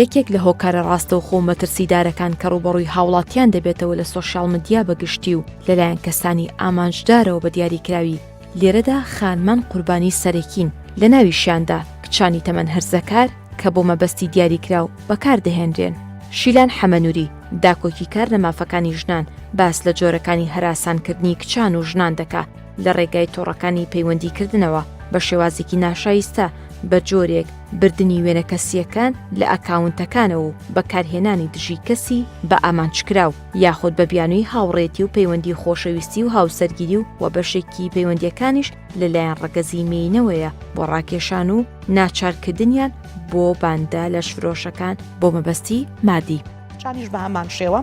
یەکێک لە هۆکارە ڕاستەوخۆ و مەترسیدارەکان کە ڕووبەڕووی هاوڵاتیان دەبێتەوە لە سۆشیال مدیا بە گشتی و لەلایەن کەسانی ئامانجدارەوە بە دیاریکراوی، لێرەدا خانمان قوربانی سەرەکین، لە ناویشیاندا کچانی تەمەن هەرزەکار کە بۆ مەبەستی دیاریکراو بەکار دەهێنرێن. شیلان حەمەنوری، داکۆکیکار لە مافەکانی ژنان، باس لە جۆرەکانی هەراسانکردنی کچان و ژنان دەکا لە ڕێگای تۆڕەکانی پەیوەندیکردنەوە بە شێوازێکی ناشایستە، بە جۆرێک بردنی وێنە کەسییەکان لە ئەکاونتەکانەوە و بەکارهێنانی دژی کەسی بە ئامانجکراو یاخود بە بیانووی هاوڕێتی و پەیوەندی خۆشەویستی و هاوسەرگیری و و بەشێکی پەیوەندییەکانیش لە لایەن ڕەگەزی مێینەوەیە بۆ ڕاکێشان و ناچارکردنیان بۆ باندە لەشفرۆشەکان بۆ مەبەستی مادی. کچانیش بە هەمان شێوە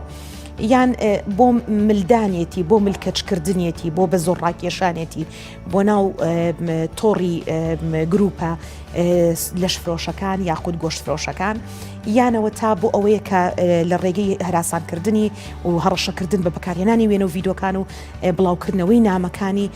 یان بۆ ملدانێتی بۆ ملکەچکردنیەتی بۆ بە زۆر ڕاکێشانێتی بۆ ناو تۆڕی گروپە لەشفرۆشەکان یاخود گۆشتفرۆشەکان یانەوە تا بۆ ئەوەیە کە لە ڕێگەی هەراسانکردنی و هەڕەشەکردن بە بەکارهێنانی وێنە و ڤیدۆکان و بڵاوکردنەوەی نامەکانی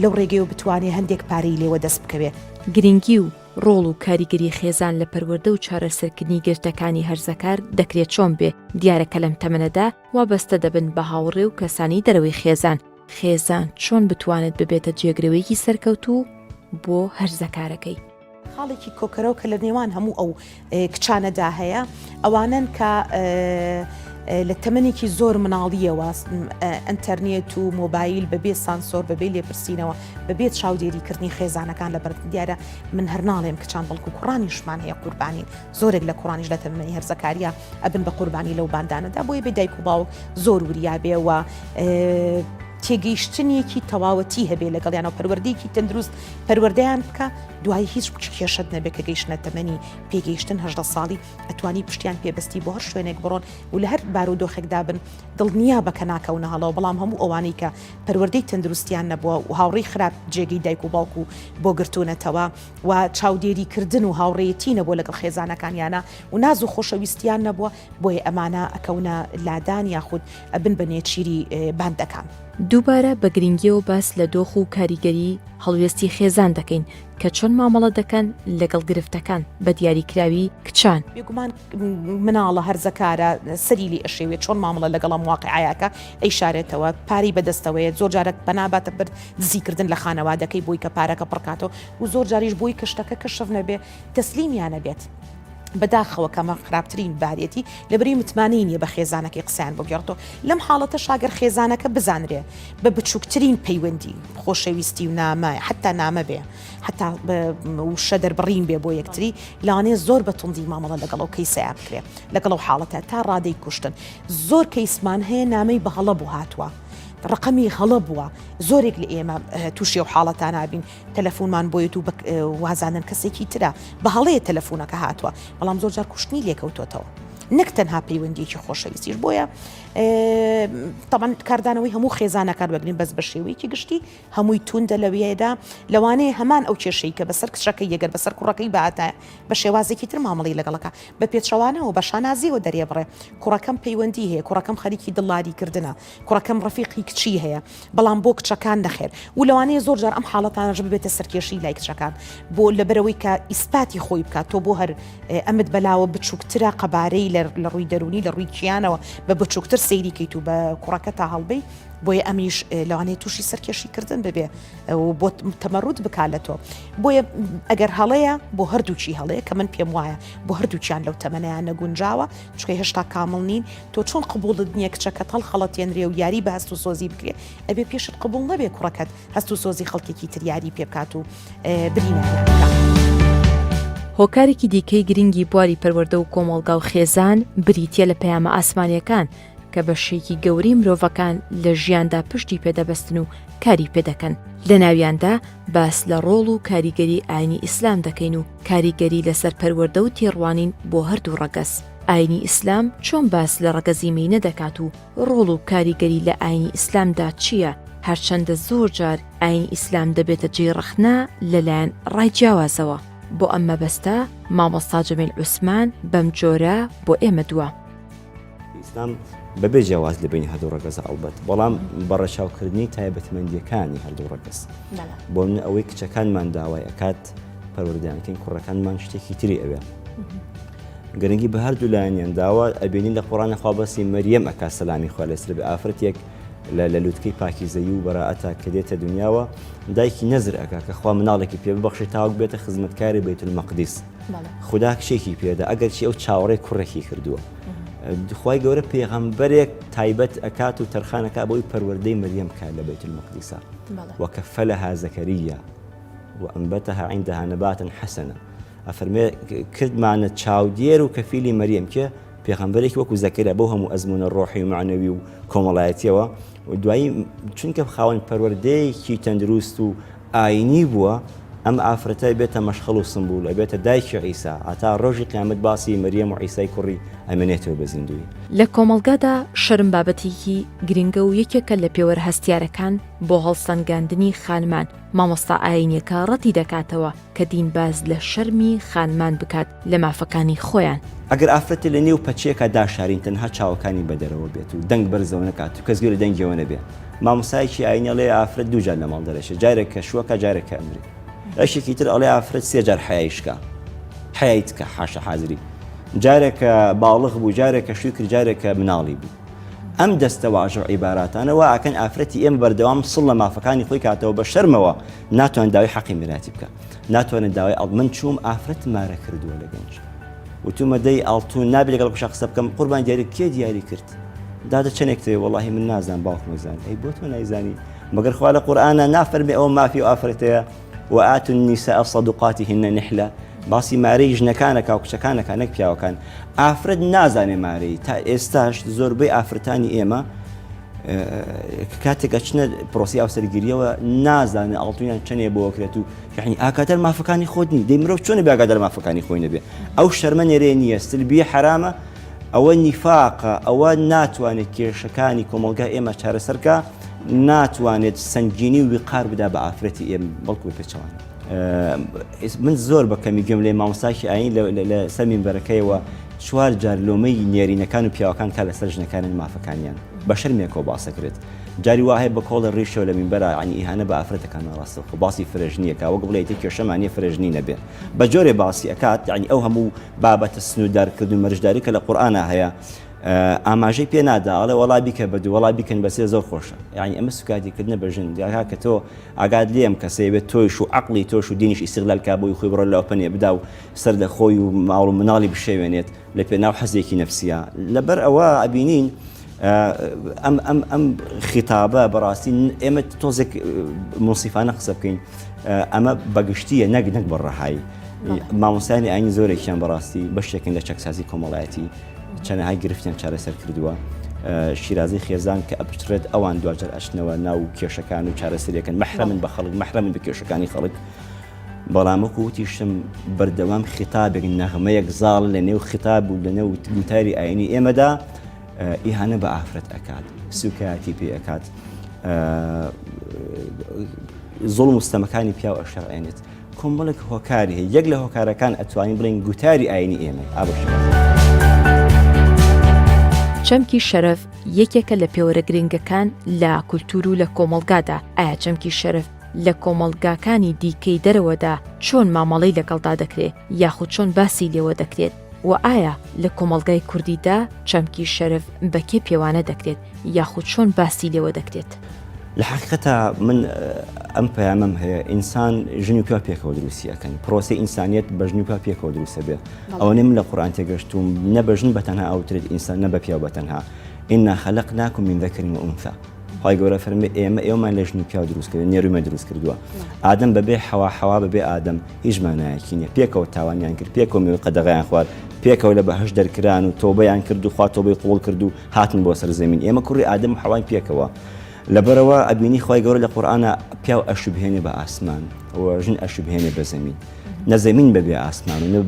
لەو ڕێگەیەوە بتوانێت هەندێک پارەی لێوە دەست بکەوێت. گرنگی و ڕۆڵ و کاریگەری خێزان لە پەروەردە و چارەسەرکردنی گرفتەکانی هەرزەکار دەکرێت چۆن بێ، دیارە کە لەم تەمەنەدا وابەستە دەبن بە هاوڕێ و کەسانی دەرەوەی خێزان، خێزان چۆن بتوانێت ببێتە جێگرەوەیەکی سەرکەوتوو بۆ هەرزەکارەکەی؟ خاڵێکی کۆکەرەوە کە لە نێوان هەموو ئەو کچانەدا هەیە ئەوانەن کە لە تەمەنێکی زۆر مناڵیەوە ئەتەرنێت و مۆبایل بەبێ سانسۆر بەبێ لێپرسینەوە بەبێ چاودێریکردنی خێزانەکان لە بەر دیارە من هەر ناڵێم کچان بەڵکو کوڕانیشمان هەیە قوربانین زۆرێک لە کوڕانیش لە تەمەنی هەرزەکاریە ئەبن بە قوربانی لەو باندانەدا بۆیە بێ دایک و باوک زۆر وریا بێ و تێگەیشتنێکی تەواوەتی هەبێ لەگەڵیانەوە پەروەردەیەکی تەندروست پەروەردەیان بکە دوایی هیچ کێشت نەبێت کە گەیشتنە تەمەنی پێگەیشتن هەژدە ساڵی ئەتوانی پشتیان پێبستی بۆ هەر شوێنێک بڕۆن و لە هەر بارودۆخێکدا بن دڵنیا بە کە ناکەونە هەڵەوە بەڵام هەموو ئەوانەی کە پەروەردەی تەندروستیان نەبووە و هاوڕێی خراپ جێگەی دایک و باوک و بۆ گرتوونەتەوە و چاودێری کردن و هاوڕێیەتی نەبووە لەگەڵ خێزانەکانیانە و ناز و خۆشەویستیان نەبووە بۆیە ئەمانە ئەکەونە لادان یاخود ئەبن بە نێچیری باندەکان. دووبارە بە گرنگیەوە باس لە دۆخ و کاریگەری هەڵوێستی خێزان دەکەین کە چۆن مامەڵە دەکەن لەگەڵ گرفتەکان بە دیاریکراوی کچان. بێگومان مناڵە هەرزەکارە سەری لێ ئەشێوێ چۆن مامەڵە لەگەڵ ئەم واقیعەیە ئەیشارێتەوە پارەی بەدەستەوەیە زۆر جارە پەنا باتە بەر دزیکردن لە خانەوادەکەی بۆی کە پارەکە پڕکاتەوە و زۆر جاریش بۆی کە شتەکە کەشف نەبێ تەسلیمیانە بێت. بەداخەوە کەمە خراپترین بارێتی لەبری متمانەی نییە بە خێزانەکەی قسەیان بۆ گێڕتەوە لەم حاڵەتە شاگەر خێزانەکە بزانرێ بە بچووکترین پەیوەندی خۆشەویستی و نامە حتا نامە بێ حتا وشە دەربڕین بێ بۆ یەکتری لەوانەیە زۆر بە توندی مامەڵە لەگەڵ ئەو کەیسەیا بکرێ لەگەڵ ئەو حاڵەتە تا ڕادەی کوشتن زۆر کەیسمان هەیە نامەی بە هەڵە بۆ هاتووە ڕقەمی هەڵە بووە زۆرێک لە ئێمە تووشی و حاڵەتانابین تەلەفۆنمان بۆیەت و وازانن کەسێکی ترە بە هەڵەیە تەلەفۆنەکە هاتووە بەڵام زۆر جار کوشتنی لێکەوتۆتەوە نەک تەنها پەیوەندیەکی خۆشەویستیش بۆیە تەبعەن کاردانەوەی هەموو خێزانەکان وەگرین بەس بە شێوەیەکی گشتی هەمووی توندە لەویەدا لەوانەیە هەمان ئەو کێشەی کە بەسەر کچەکەی یەگەر بەسەر کوڕەکەی باتە بە شێوازێکی تر مامەڵی لەگەڵەکە بە پێچەوانەوە بە شانازیەوە دەرێبڕێ کوڕەکەم پەیوەندی هەیە کوڕەکەم خەریکی دڵداری کردنە کوڕەکەم ڕەفیقی کچی هەیە بەڵام بۆ کچەکان نەخێر و لەوانەیە زۆر جار ئەم حاڵەتانەش ببێتە سەرکێشی لای کچەکان بۆ لەبەرەوەی کە ئیسپاتی خۆی بکات تۆ بۆ هەر ئەمت بەلاوە بچووکترە قەبارەی لە ڕووی دەرونی لە ڕووی کیانەوە بە بچووکتر سەیری کەیت و بە کوڕەکە تا هەڵبەی بۆیە ئەمیش لەوانەیە تووشی سەرکێشی کردن ببێ و بۆ تەمەڕوت بکات لە تۆ بۆیە ئەگەر هەڵەیە بۆ هەردووکی هەڵەیە کە من پێم وایە بۆ هەردووکیان لەو تەمەنیان نەگونجاوە چونکە هێشتا کامڵ نین تۆ چۆن قبوڵت نییە کچەکەت هەڵخەڵەتێنرێ و یاری بە هەست و سۆزی بکرێ ئەبێ پێشت قبوڵ نەبێ کوڕەکەت هەست و سۆزی خەڵکێکی تر یاری پێ بکات و بریناریان بکات. هۆکارێکی دیکەی گرنگی بواری پەروەردە و کۆمەڵگا و خێزان بریتییە لە پەیامە ئاسمانییەکان کە بەشێکی گەورەی مرۆڤەکان لە ژیاندا پشتی پێدەبەستن و کاری پێدەکەن، لەناویاندا باس لە ڕۆڵ و کاریگەری ئاینی ئیسلام دەکەین و کاریگەری لەسەر پەروەردە و تێڕوانین بۆ هەردوو ڕەگەز. ئاینی ئیسلام چۆن باس لە ڕەگەزی مێینە دەکات و ڕۆڵ و کاریگەری لە ئاینی ئیسلامدا چییە، هەرچەندە زۆر جار ئاینی ئیسلام دەبێتە جێی ڕەخنە لەلایەن ڕای جیاوازەوە. بۆ ئەم مەبەستە مامۆستا جەمیل عوسمان بەم جۆرە بۆ ئێمە دوا. ئیسلام بەبێ جیاواز لە بینی هەردوو ڕەگەزە ئەڵبەت بەڵام بە ڕەچاوکردنی تایبەتمەندیەکانی هەردوو ڕەگەز بۆ من ئەوەی کچەکانمان داوای ئەکات پەروەردەیانکەین کوڕەکانمان شتێکی تری ئەوێ. گرنگی بە هەردوو لایەنیان داوە ئەبینین لە قوڕانە خوا بەسی مەریەم ئەکا سەلامی خوا لەسەر بێ ئافرەتێک لە لە لوتکەی پاکیزەیی و بەرائەتا کە دێتە دنیاوە دایکی نەزر ئەکا کە خوا مناڵێکی پێ ببەخشێ تاوەک بێتە خزمەتکاری بەیت المەقدیس خودا کچێکی پێدا ئەگەرچی ئەو چاوەڕێی کوڕێکی کردووە خوای گەورە پێغەمبەرێک تایبەت ئەکات و تەرخانەکە بۆی پەروەردەی مەریەم بکات لە بەیت المەقدیسا وکفلها زەکەریا وأنبتها عندها نباتا حسنا ئەفەرمێ کردمانە چاودێر و کەفیلی مەریەم کێ پێغەمبەرێکی وەکو زەکەریا بەو هەموو ئەزموونە ڕۆحی و مەعنەوی و کۆمەڵایەتیەوە و دوایی چونکە خاوەن پەروەردەیەکی تەندروست و ئاینی بووە ئەم ئافرەتە بێتە مەشخەڵ و سمبول ئەبێتە دایکی عیسا هەتا ڕۆژی قیامەت باسی مەریەم و عیسای کوڕی ئەمێنێتەوە بە زیندووی. لە کۆمەڵگادا شەرم بابەتێکی گرنگە و یەکێکە لە پێوەرە هەستیارەکان بۆ هەڵسەنگاندنی خانمان، مامۆستا ئایینیەکە ڕەتی دەکاتەوە کە دین باس لە شەرمی خانمان بکات لە مافەکانی خۆیان. ئەگەر ئافرەتێ لە نێو پەچەیەکا داشارین تەنها چاوەکانی بە دەرەوە بێت و دەنگ بەرزەوە نەکات و کەس گوێ لە دەنگیەوە نەبێ مامۆستایەکی ئاینی ئەڵێ ئافرەت دوو جار لە ماڵ دەرەچێ جارێک کە شووەکا جارێک کە ئەمرێ یەکێکی تر ئەڵێ ئافرەت سێ جار حەیای شکا حەیای تکا حاشا حازری جارێک کە باڵغ بوو جارێک کە شووی کرد جارێک کە مناڵی بوو ئەم دەستەواژە و عیباراتانە وا ئەکەن ئافرەتی ئێمە بەردەوام سڵ لە مافەکانی خۆی کاتەوە بە شەرمەوە ناتوانێت داوای حەقی میراتی بکە ناتوانێت داوای ئەڵ من چووم ئافرەت مارە کردووە لە گەنج وتومە دەی ئاڵتون نابێت لەگەڵ کوشە قسە بکەم قوربان دیاری کێ دیاری کرد دادە چەندێک تێ وەڵاهی من نازانم باوکم ئەیزانێ ئەی بۆ تۆ نایزانی مەگەر خوا لە قورئانا نافەرمێ ئەوە مافی ئەو ئافرەتەیە وآتوا النساء صدقاتهن نحلە باسی مارەی ژنەکانەکە و کچەکانەکە نەک پیاوەکان ئافرەت نازانێ مارەی تا ئێستاش زۆربەی ئافرەتانی ئێمە کاتێک ئەچنە پرۆسی هاوسەرگیریەوە نازانێ ئاڵتونیان چەنێ بۆ کرێت و یعنی ئاگادار مافەکانی خۆت نی دەی مرۆڤ چۆنە بێ ئاگادار مافەکانی خۆی نەبێ ئەو شەرمە نێرێ نییە سلبیە حرامە ئەوە نیفاقە، ئەوە ناتوانێت کێشەکانی کۆمەڵگای ئێمە چارەسەر بکا، ناتوانێت سەنگینی و ویقار بدا بە ئافرەتی ئێمە، بەڵکو بە پێچەوانە. من زۆر بە کەمی گوێم لێ مامۆستایەکی ئایین لە سەر مینبەرەکەیەوە چوار جار لۆمەی نێرینەکان و پیاوەکان کا لەسەر ژنەکانیان مافەکانیان بە شەرمێکەوە باسەکرێت جاری وا هەیە بە کۆڵێ ڕیشەوە لە مینبەرا یانی ئیهانە بە ئافرەتەکان ناڕاستەوخۆ باسی فرەژنیەکە وەک بڵێ ئیتر کێشەمان نییە فرەژنی نەبێ بە جۆرێ باسی ئەکات یانی ئەو هەموو بابەتە سنووردارکردن و مەرجداری کە لە قورئانا هەیە ئاماژەی پێ نادا ئەڵێ وەڵا بیکە بە دوو وەڵا بیکەن بە سێ زۆر خۆشە یعنی ئەمە سوکاتیکردنە بە ژن دیاکا کە تۆ ئاگات لێم کەسەیە بێت تۆیش و عقلی تۆش و دینیش ئیستغلال کا بۆی خۆی بڕۆ لە پەنێ بدا و سەر لە خۆی و ماڵ و مناڵی بشێوێنێت لە پێناو حەزێکی نەفسیە لەبەر ئەوە ئەبینین ئەم ئەم ئەم خیتابە بەڕاستی ئێمە تۆزێک مونسیفانە قسە بکەین ئەمە بەگشتیە نەک نەک بە ڕەهایی مامۆستایانی ئاینی زۆرێکیان بەڕاستی بەشێکن لە چەکسازی کۆمەڵایەتی چەنەهای گرفتیان چارەسەر کردووە شیرازی خێزان کە ئەپچڕێت ئەوان دوجار ئەچنەوە ناو کێشەکان و چارەسەرەکەن مەحرەمن بە خەڵک مەحرەمن بە کێشەکانی خەڵک بەڵام وەکو وتیشم بەردەوام خیتابێک نەغمەیەک زاڵ لە نێو خیتاب و لە نێو گوتاری ئاینی ئێمەدا ئیهانە بە ئافرەت ئەکات سوکایەتی پێ ئەکات زوڵم و ستەمەکانی پیاو ئەشەرعێنێت کۆمەڵێک هۆکاری هەیە یەک لە هۆکارەکان ئەتوانین بڵێین گوتاری ئاینی ئێمەیە ئا بەو شێوازە. چەمکی شەرەف یەکێکە لە پێوەرە گرنگەکان لە کولتوور و لە کۆمەڵگادا، ئایا چەمکی شەرەف لە کۆمەڵگاکانی دیکەی دەرەوەدا چۆن مامەڵەی لەگەڵدا دەکرێ یاخود چۆن باسی لێوە دەکرێت؟ وە ئایا لە کۆمەڵگای کوردیدا چەمکی شەرەف بە کێ پێوانە دەکرێت یاخود چۆن باسی لێوە دەکرێت؟ لە حەقیقەتا من ئەم پەیامەم هەیە ئینسان ژن و پیاو پێکەوە دروستی ئەکەن پرۆسەی ئینسانیەت بە ژن و پیاو پێکەوە دروستە بێ ئەوەنەی من لە قورئان تێگەشتووم نە بە ژن بە تەنها ئەوترێت ئینسان نە بە پیاو بە تەنها إنا خلقناكم من ذكر وأنثى خوای گەورە فەرمی ئێمە ئێوەمان لە ژن و پیاو دروست کردووە نێرومە دروست کردووە ئادەم بەبێ حەوا حەوا بەبێ ئادەم هیچ مانایەکی نییە پێکەوە تاوانیان کرد پێکەوە میوەی قەدەغەیان خوارد پێکەوە لە بەهەشت دەرکران و تۆبەیان کرد و خوا تۆبەی قبوڵ کرد و هاتن بۆ سەر زەمین ئێمە کوڕی ئادەم و حەواین پێکەوە لەبەرەوە ئەبینی خوای گەورە لە قورئانا پیاو ئەشوبهێنێ بە ئاسمان و ژن ئەشوبهێنێ بە زەمین نە زەمین بەبێ ئاسمان و نە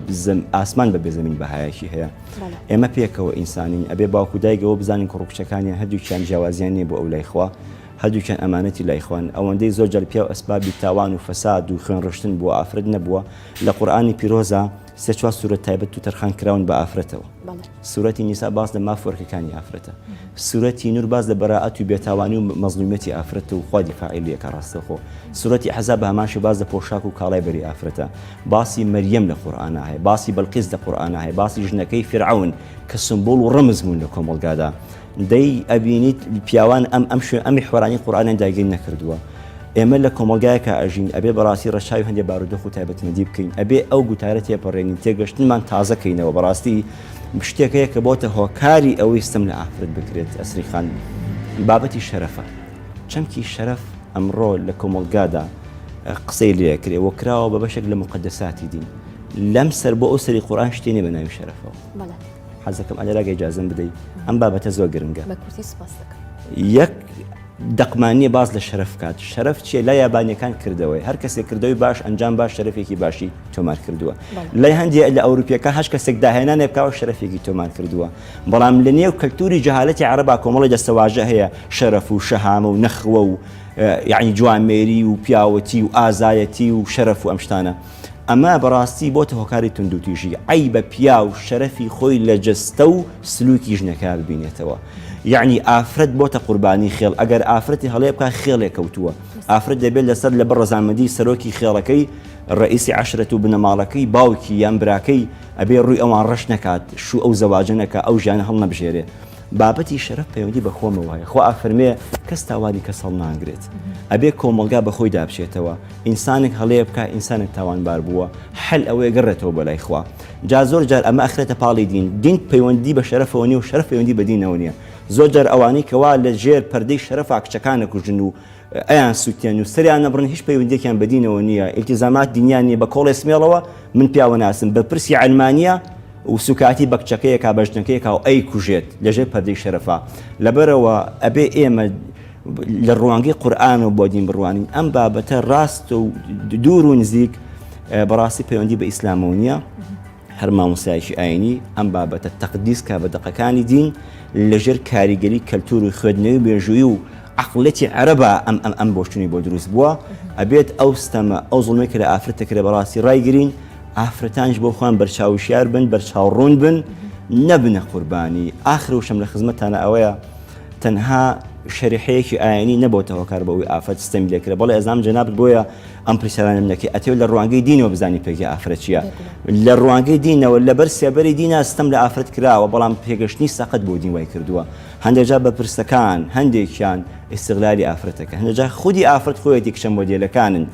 ئاسمان بەبێ زەمین بەهایەکی هەیە ئێمە پێکەوە ئینسانین ئەبێ باوک و دایک ئەوە بزانین کوڕ و کچەکانیان هەردووکیان جیاوازیان نییە بۆ ئەو لای خوا هەردووکیان ئەمانەتی لای خوان ئەوەندەی زۆر جار پیاو ئەسبابی تاوان و فەساد و خوێن ڕشتن بووە ئافرەت نەبووە لە قورئانی پیرۆزا. سێ چوار سورەت تایبەت و تەرخان کراون بە ئافرەتەوە. سورەتی نیسا باس لە ماف و ئەرکەکانی ئافرەتە. سورەتی نور باس لە بەرائەت و بێتاوانی و مەزلومیەتی ئافرەتە و خوا دیفاعی لێ ئەکا ڕاستەوخۆ. سورەتی ئەحزاب بە هەمان شێوە باس لە پۆشاک و کاڵای بەری ئافرەتە. باسی مەریەم لە قورئانا هەیە، باسی بەلقیس لە قورئانا هەیە، باسی ژنەکەی فیرعەون کە سمبوڵ و ڕەمز بوون لە کۆمەڵگادا. دەی ئەبینیت پیاوان ئەم ئەم شوێن ئەم میحوەرانەی قورئانیان داگیر نەکردووە. ئێمە لە کۆمەڵگایەکا ئەژین ئەبێ بەڕاستی ڕەچاوی هەندێ بارودۆخ و تایبەتمەندی بکەین ئەبێ ئەو گوتارە تێپەڕێنین تێگەشتنمان تازە کەینەوە بەڕاستی شتێک هەیە کە بۆتە هۆکاری ئەوەی ستەم لە ئافرەت بکرێت ئەسری خان بابەتی شەرەفە چەمکی شەرەف ئەمڕۆ لە کۆمەڵگادا قسەی لێکرێ وە کراوە بە بەشێک لە مقدساتی دین لەم سەر بۆ ئەو سەری قورآن شتێ نیە بە ناوی شەرەفەوە حەزەکەم ئەلەراگە ئیجازەم بدەی ئەم بابەتە زۆر گرنگە یەک دەقمان نیە باس لە شەرەف بکات، شەرەف چیە؟ لای یابانیەکان کردەوەیە، هەر کەسێک کردەوەی باش ئەنجام با شەرەفێکی باشی تۆمار کردووە. لای هەندێ لە ئەوروپیەکان هەر کەسێک داهێنانێک بکاوە شەرەفێکی تۆمار کردووە. بەڵام لە نێو کەلتوری جەهالەتی عەرەبا کۆمەڵی دەستەواژە هەیە شەرەف و شەهامە و نەخوە و یعنی جوامێری و پیاوەتی و ئازایەتی و شەرەف و ئەم شتانە. ئەمە بەڕاستی بۆتە هۆکاری توندوتیژی، عەیبە پیاو شەرەفی خۆی لە جەستە و سلوکی ژنەکە ببینێتەوە. یەعنی ئافرەت بۆتە قوربانی خێڵ، ئەگەر ئافرەتی هەڵەیە بکا خێڵێ کەوتووە. ئافرەت دەبێت لەسەر لەبەر ڕەزامەندی سەرۆکی خێڵەکەی، ڕەئیسی عەشرەت و بنەماڵەکەی، باوکی یان براکەی، ئەبێ ڕووی ئەوان ڕەش نەکات، شوو ئەو زەواجە نەکا، ئەو ژیانە هەڵنەبژێرێ. بابەتی شەرەف پەیوەندی بە خۆمەوە هەیە. خوا ئەفەرموێ کەس تاوانی کەس هەڵناگرێت. ئەبێ کۆمەڵگا بە خۆیدا بچێتەوە. ئینسانێک هەڵەیە بکا ئینسانێک تاوانبار بووە حەل ئەوەیە گەڕێتەوە بۆ لای خوا جا زۆر جار ئەمە ئەخرێتە پاڵی دین دین پەیوەندی بە شەرەفەوە نیە و شەرەف پەیوەندی بە دینەوە نیە زۆر جار ئەوانەی کەوا لە ژێر پەردەی شەرەفا کچەکان ئەکوژن و ئەیان سوتێن و سەریان نەبڕن هیچ پەیوەندیەکیان بە دینەوە نییە ئیلتیزامات دینیان نییە بە کۆڵێ سمێڵەوە من پیاوە ناسم بەرپرسی عەلمانیە و سوکاتی بە کچەکەیەکا بە ژنەکەیەکا و ئەیکوژێت لەژێر پەردەی شەرەفا لەبەرەوە ئەبێ ئێمە لە ڕوانگەی قورئانەوە بۆ دین بڕوانین ئەم بابەتە ڕاست و دوور و نزیک بەڕاستی پەیوەندی بە ئیسلامەوە نییە هەر مامۆستایەکی ئاینی ئەم بابەتە تەقدیس کا بە دەقەکانی دین لەژێر کاریگەری کەلتور و خوێندنەوەی مێژووی و عقلەتی عەرەبا ئەم ئەم ئەم بۆچونی بۆ دروست بووە ئەبێت ئەو ستەمە ئەو زوڵمەی کە لە ئافرەت دەکرێت بەڕاستی ڕایگرین ئافرەتانیش بۆ خۆیان بەرچاوشیار بن بەرچاوڕوون بن نەبنە قوربانی ئاخر وشەم لە خزمەتتانە ئەوەیە تەنها شەریحەیەکی ئاینی نەبۆتە هۆکار بۆ ئەوەی ئافرەت ستەمی لێکرێ بەڵێ ئەزانم جەنابت بۆیە ئەم پرسیارانەم نەکەی ئەتەوێت لە ڕوانگەی دینەوە بزانی پێگەی ئافرەت چییە لە ڕوانگەی دینەوە لەبەر سێبەری دینا ستەم لە ئافرەت کراوە بەڵام پێگەشتنی سەقەت بۆ دین وای کردووە هەندێک جار بەرپرسەکان هەندێکیان ئیستغلالی ئافرەتەکە هەندێک جار خودی ئافرەت خۆیەتی کچە مۆدێلەکانن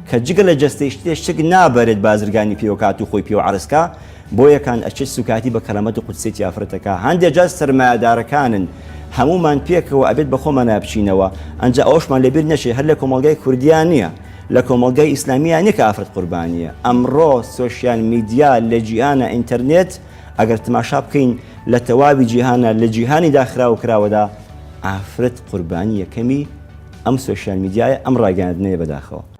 کە جگە لە جەستەی شتێ شک نابەرێت بازرگانی پێوە کات و خۆی پێوە عەرز کا بۆیەکان ئەچێت سوکایەتی بە کەرامەت و قودسیەتی ئافرەتەکا هەندێ جار سەرمایەدارەکانن هەموومان پێکەوە ئەبێت بە خۆمانا بچینەوە ئەنجا ئەوەشمان لەبیر نەچێت هەر لە کۆمەڵگای کوردیا نییە لە کۆمەڵگای ئیسلامییا نییە کە ئافرەت قوربانییە ئەمڕۆ سۆشیال میدیا لە جیهانە ئینتەرنێت ئەگەر تماشا بکەین لە تەواوی جیهانە لە جیهانی داخراو و کراوەدا ئافرەت قوربانی یەکەمی ئەم سۆشیال میدیایە ئەم ڕاگەیاندنەیە بەداخەوە.